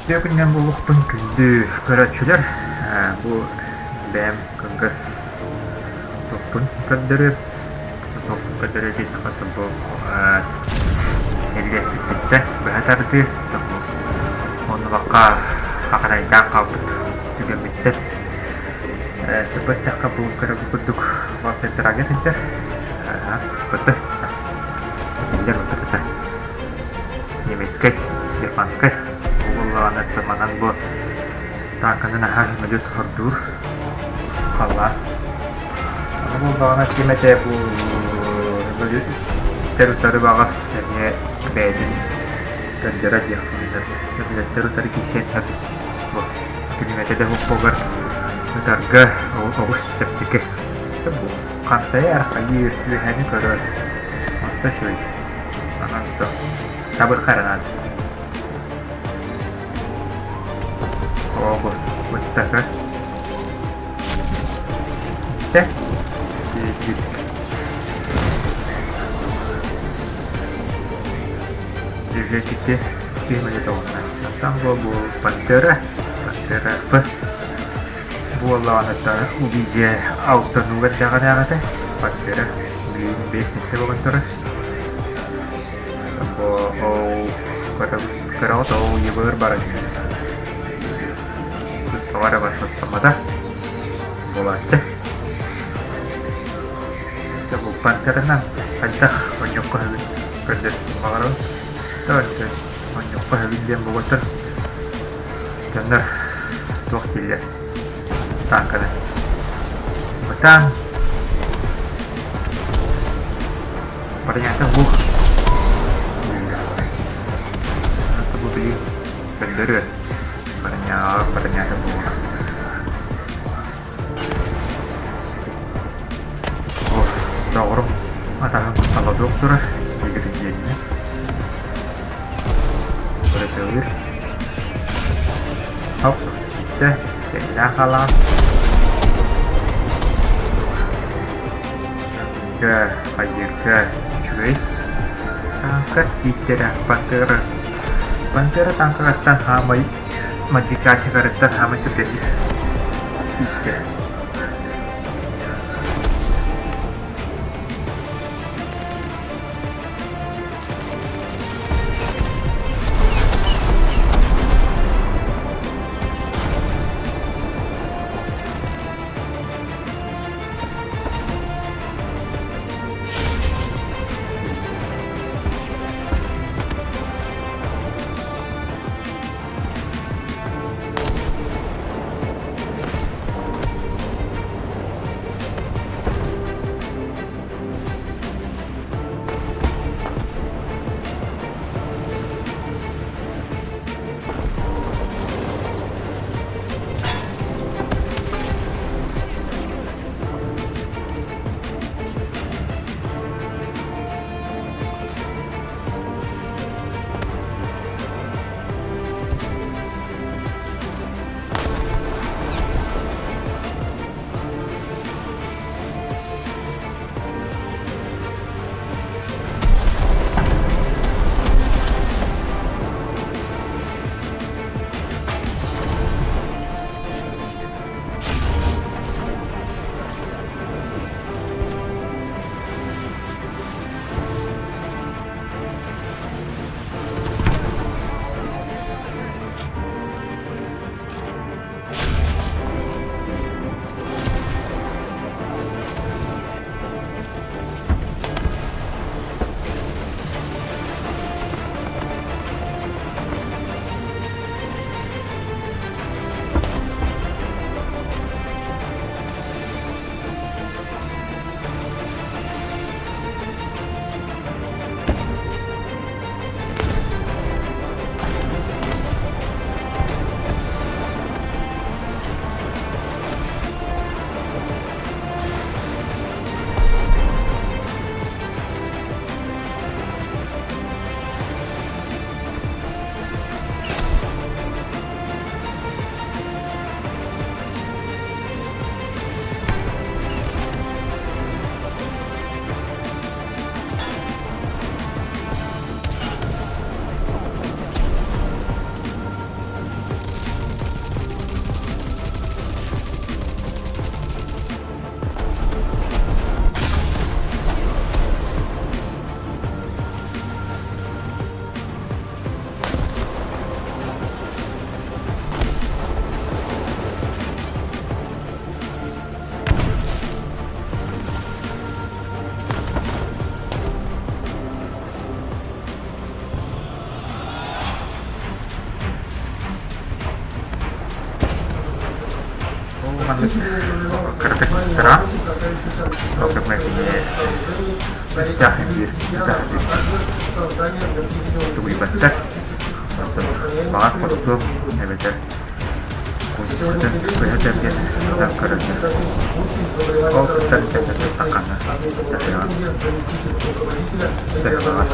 Үтүө күнүнэн буолуохпун күндү көрөөччүлэр! Бу бэйэм кылгас топпун көрдөрүөм. Топпун көрдөрөр диэтэххэ бу эллэспиппиттэн быһа тардыы оннубакка хаханайдаан хаалбыт түгэммиттэн Сөппөттөххө бу көрөргүт курдук центральга сылдьар. Бытты. Этиллэр бытта. Немецкэй, германскай. Бу буоллаҕына манан бу тааҥканы наһаа сөмөлүөт хордуур халлаан. Аны буоллаҕына ким этэ бу сөмөлүөттэр утары баҕас эмиэ бэйэтин көрдөрө диэх сөмөлүөттэр утары киирсиэн сөп. Бу Килиметэ да суох ытарга оҕус чэпчэки. Хантайа хайыыр үөһэни көрөр. Онто үчүгэй. Онон табыхха эрэ наада. Оҕо быттака. Тэ. Үлэтити киһи тоҕунна. Оттон бу бу Пантера, Пантера П буоллаҕына убийдьэ алтанууга эрдэҕинээҕитэ Пантера билигин биэс сэттэ буолан турар. Бу ол көрөҕүт ол ебыр баран тоҕо эрэ бассаттаммата буолааччы. Бу Пантеранан хайдах онньукка сөбүн көрдөрбүн баҕарабын. Тоҕо Онньукка сөбүн диэн буолбаттар. Дьоннор туох дииллэр тааҥканы. Бытаан Бронята бух дииллэр. Бу билигин көрдөрүө. Броняҕа бронята буолуо. Доҕорум атаһым холодок турар, ингредиеннэр. Бырытылыыр. Хоп, бүттэ. Кэннинэн халаан. Кө, хайыырга үчүгэй. Тааҥка тииттэрэ Пантера. Пантера тааҥкагаттан хаамай модификацияларыттан хаамай түргэнник ииттэ. Маннык кыратык тыраан, ол гына кини өстөөх биир тулуйбаттар. Оттон баҕар хотутуом эбэтэр куйсатын быһа диэн ытан көрөллөр. Ол кыттан таххана тахыаҕын тахыаҕа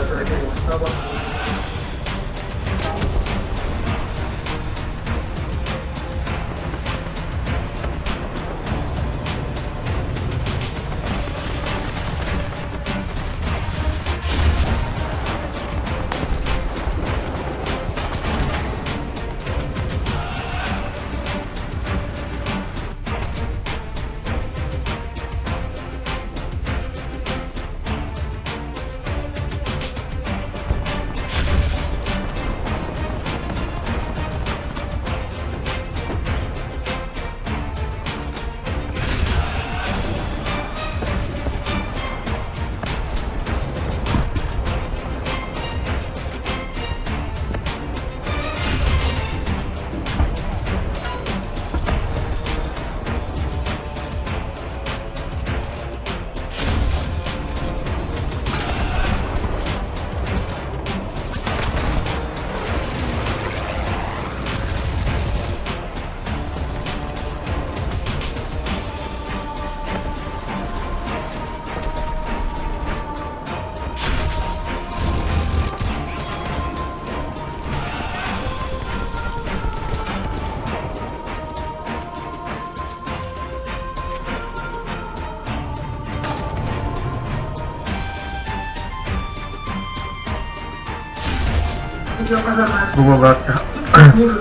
Бу буолаат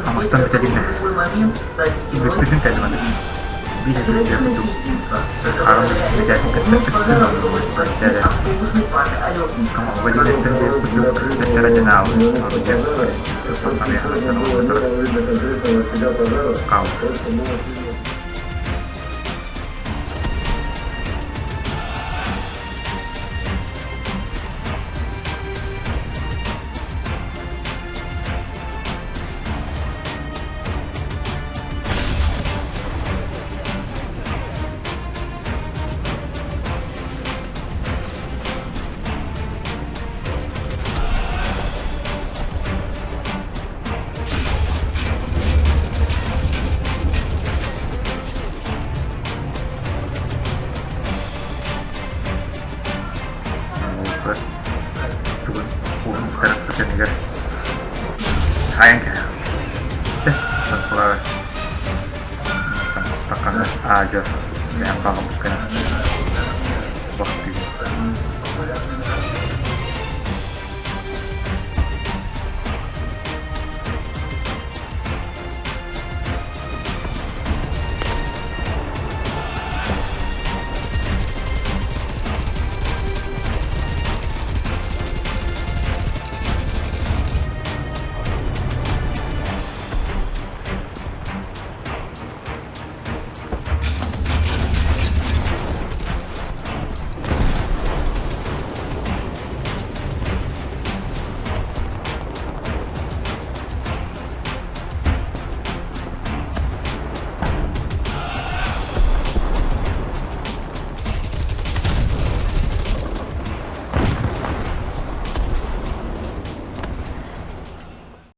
оҥостон бүтэлиннэ. Бүппүтүн кэллим биир этиитэ курдук хараҕым бэчээтин кытта өттүн оннук Валерийттэн биир курдук чаччара дьэн аабыт ордук туттахтан оҥостотор хаалбыт. Тугун уһун кэмигэр хаайан кэһэҕит. Таххана аадьа бэйэм хаалбыккына.